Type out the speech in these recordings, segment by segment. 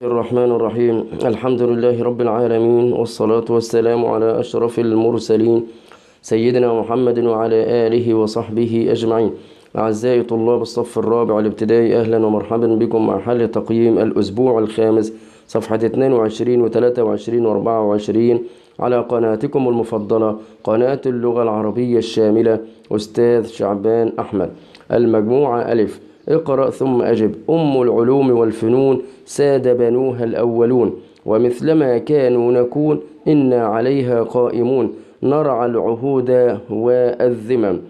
الرحمن الرحيم. الحمد لله رب العالمين، والصلاة والسلام على أشرف المرسلين سيدنا محمد وعلى آله وصحبه أجمعين. أعزائي طلاب الصف الرابع الابتدائي، أهلا ومرحبا بكم مع حل تقييم الأسبوع الخامس صفحة 22 و23 و24 على قناتكم المفضلة قناة اللغة العربية الشاملة، أستاذ شعبان أحمد. المجموعة ألف، اقرأ ثم أجب. أم العلوم والفنون ساد بنوها الأولون، ومثلما كانوا نكون إنا عليها قائمون، نرعى العهود والذمم.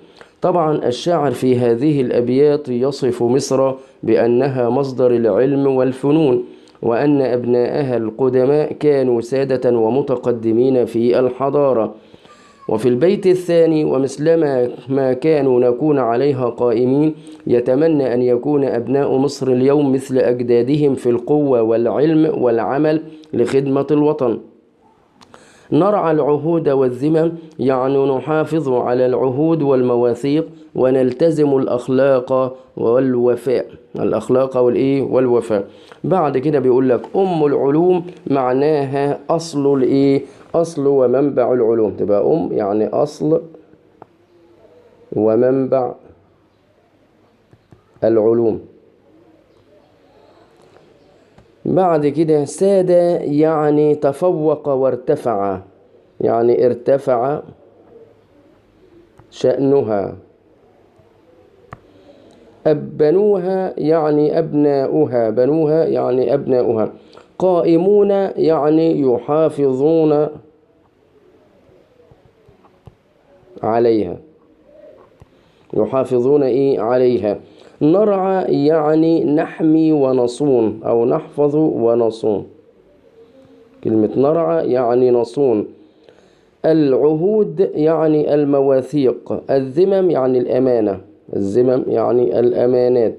طبعا الشاعر في هذه الأبيات يصف مصر بأنها مصدر العلم والفنون، وأن أبناءها القدماء كانوا سادة ومتقدمين في الحضارة. وفي البيت الثاني ومثلما ما كانوا نكون عليها قائمين، يتمنى أن يكون أبناء مصر اليوم مثل أجدادهم في القوة والعلم والعمل لخدمة الوطن. نرعى العهود والذمم، يعني نحافظ على العهود والمواثيق ونلتزم الأخلاق والوفاء. الأخلاق والإيه؟ والوفاء. بعد كده بيقول لك أم العلوم معناها أصل الإيه؟ أصل ومنبع العلوم. تبقى أم يعني أصل ومنبع العلوم. بعد كده ساد يعني تفوق وارتفع، يعني ارتفع شأنها. بنوها يعني أبناؤها، بنوها يعني أبناؤها. قائمون يعني يحافظون عليها، يحافظون إيه؟ عليها. نرعى يعني نحمي ونصون أو نحفظ ونصون. كلمة نرعى يعني نصون. العهود يعني المواثيق. الذمم يعني الأمانة، الذمم يعني الأمانات.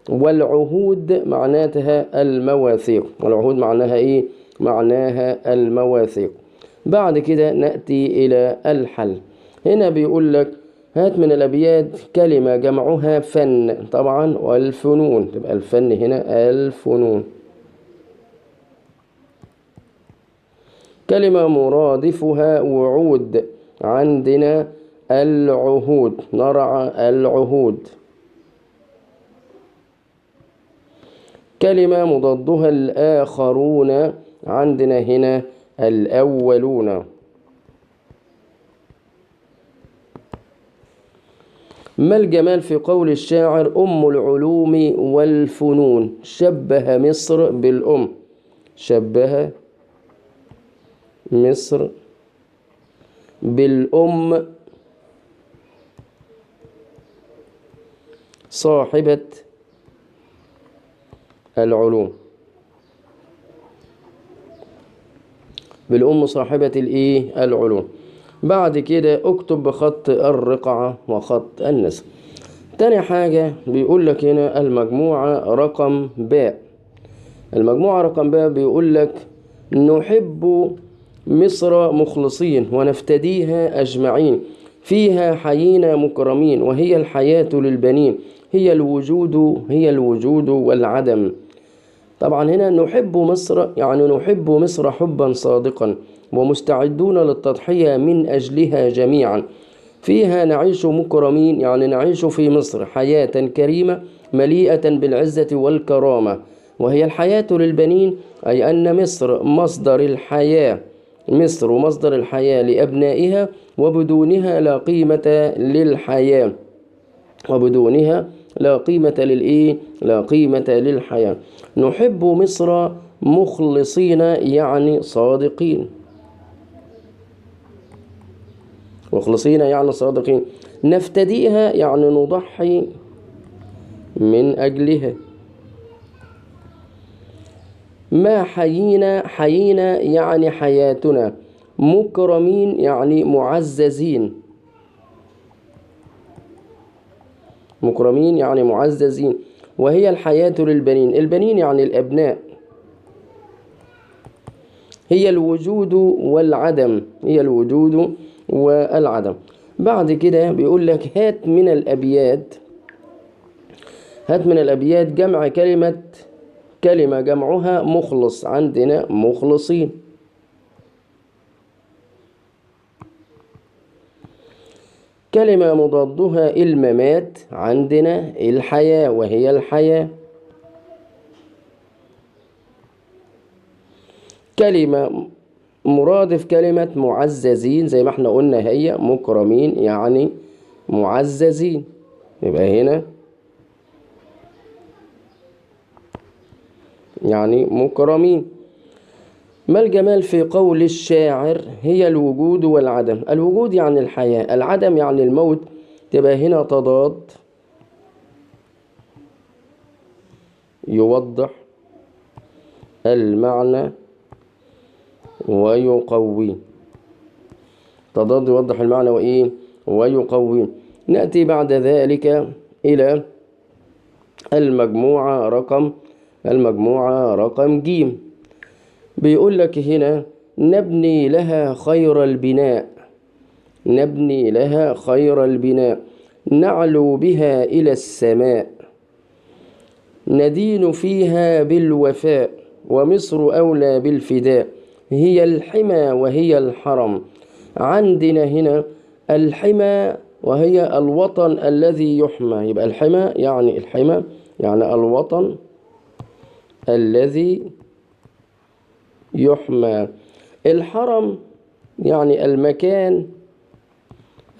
والعهود معناتها المواثيق، والعهود معناها إيه؟ معناها المواثيق. بعد كده نأتي إلى الحل. هنا بيقول لك هات من الأبيات كلمة جمعها فن، طبعا والفنون، تبقى الفن هنا الفنون. كلمة مرادفها وعود، عندنا العهود، نرعى العهود. كلمة مضادها الآخرون، عندنا هنا الأولون. ما الجمال في قول الشاعر أم العلوم والفنون؟ شبه مصر بالأم، شبه مصر بالأم صاحبة العلوم، بالأم صاحبة الإيه؟ العلوم. بعد كده اكتب بخط الرقعة وخط النسخ. تاني حاجة بيقول لك هنا المجموعة رقم باء. المجموعة رقم باء بيقول لك نحب مصر مخلصين ونفتديها أجمعين، فيها حيينا مكرمين، وهي الحياة للبنين، هي الوجود، هي الوجود والعدم. طبعا هنا نحب مصر يعني نحب مصر حبا صادقا ومستعدون للتضحية من أجلها جميعا. فيها نعيش مكرمين، يعني نعيش في مصر حياة كريمة مليئة بالعزة والكرامة، وهي الحياة للبنين، أي أن مصر مصدر الحياة، مصر مصدر الحياة لأبنائها، وبدونها لا قيمة للحياة، وبدونها لا قيمة للإيه؟ لا قيمة للحياة. نحب مصر مخلصين يعني صادقين، مخلصين يعني صادقين. نفتديها يعني نضحي من أجلها. ما حيينا، حيينا يعني حياتنا. مكرمين يعني معززين، مكرمين يعني معززين. وهي الحياة للبنين، البنين يعني الأبناء. هي الوجود والعدم، هي الوجود والعدم. بعد كده بيقول لك هات من الأبيات، هات من الأبيات جمع كلمة كلمة جمعها مخلص، عندنا مخلصين. كلمة مضادها الممات، عندنا الحياة وهي الحياة. كلمة مرادف كلمة معززين، زي ما احنا قلنا هي مكرمين يعني معززين، يبقى هنا يعني مكرمين. ما الجمال في قول الشاعر هي الوجود والعدم؟ الوجود يعني الحياة، العدم يعني الموت، تبقى هنا تضاد يوضح المعنى ويقوي. تضاد يوضح المعنى وإيه؟ ويقوي. نأتي بعد ذلك إلى المجموعة رقم جيم. بيقول لك هنا نبني لها خير البناء، نبني لها خير البناء، نعلو بها إلى السماء، ندين فيها بالوفاء، ومصر أولى بالفداء، هي الحمى وهي الحرم. عندنا هنا الحمى وهي الوطن الذي يحمى، يبقى الحمى يعني الحمى يعني الوطن الذي يحمى. الحرم يعني المكان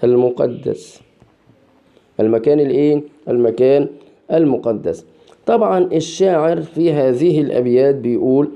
المقدس، المكان الايه؟ المكان المقدس. طبعا الشاعر في هذه الأبيات بيقول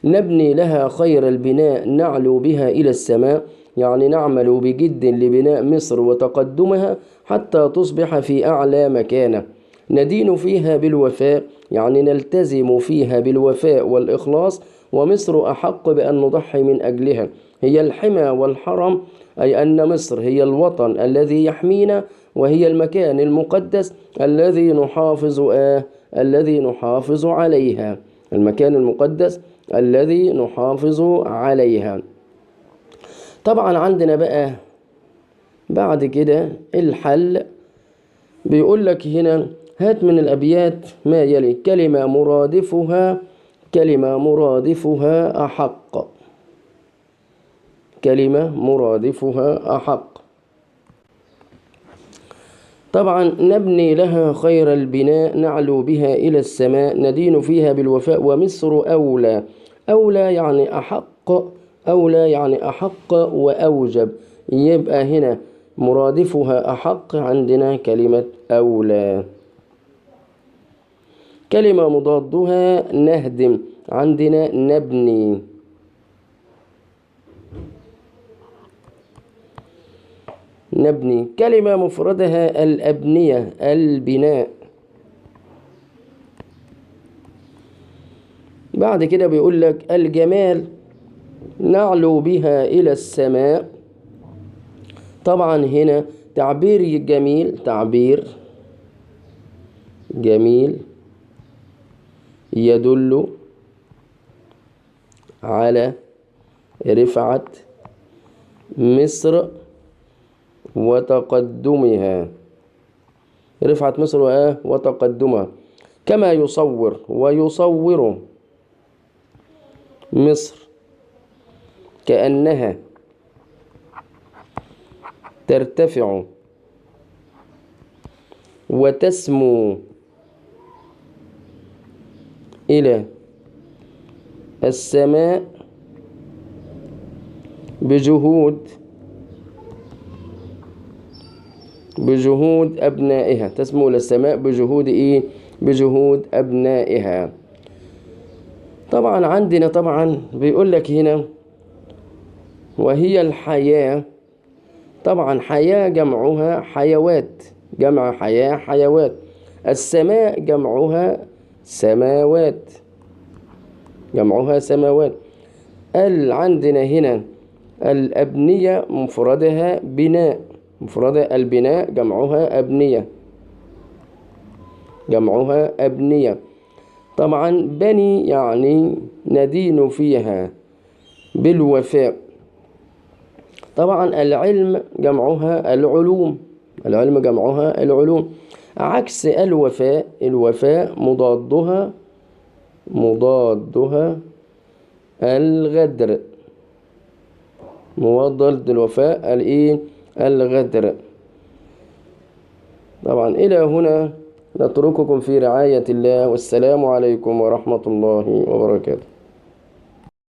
نبني لها خير البناء نعلو بها إلى السماء، يعني نعمل بجد لبناء مصر وتقدمها حتى تصبح في أعلى مكانة. ندين فيها بالوفاء، يعني نلتزم فيها بالوفاء والإخلاص، ومصر أحق بأن نضحي من أجلها. هي الحمى والحرم، أي أن مصر هي الوطن الذي يحمينا، وهي المكان المقدس الذي نحافظ عليها، المكان المقدس الذي نحافظ عليها. طبعا عندنا بقى بعد كده الحل. بيقول لك هنا هات من الأبيات ما يلي. كلمة مرادفها، كلمة مرادفها أحق، كلمة مرادفها أحق. طبعا نبني لها خير البناء نعلو بها إلى السماء، ندين فيها بالوفاء، ومصر أولى. أولى يعني أحق، أولى يعني أحق وأوجب، يبقى هنا مرادفها أحق، عندنا كلمة أولى. كلمة مضادها نهدم، عندنا نبني. نبني. كلمة مفردها الأبنية، البناء. بعد كده بيقول لك الجمال نعلو بها إلى السماء. طبعا هنا تعبير جميل، تعبير جميل يدل على رفعة مصر وتقدمها، رفعة مصر وتقدمها، كما يصور ويصور مصر كأنها ترتفع وتسمو إلى السماء بجهود أبنائها، تسمو إلى السماء بجهود إيه؟ بجهود أبنائها. طبعا عندنا طبعا بيقول لك هنا وهي الحياة. طبعا حياة جمعها حيوات، جمع حياة حيوات. السماء جمعها سماوات، جمعها سماوات. عندنا هنا الأبنية مفردها بناء، مفردها البناء جمعها أبنية، جمعها أبنية. طبعا بني يعني ندين فيها بالوفاء. طبعا العلم جمعها العلوم، العلم جمعها العلوم. عكس الوفاء، الوفاء مضادها مضادها الغدر، مضاد الوفاء الإيه؟ الغدر. طبعا إلى هنا نترككم في رعاية الله، والسلام عليكم ورحمة الله وبركاته.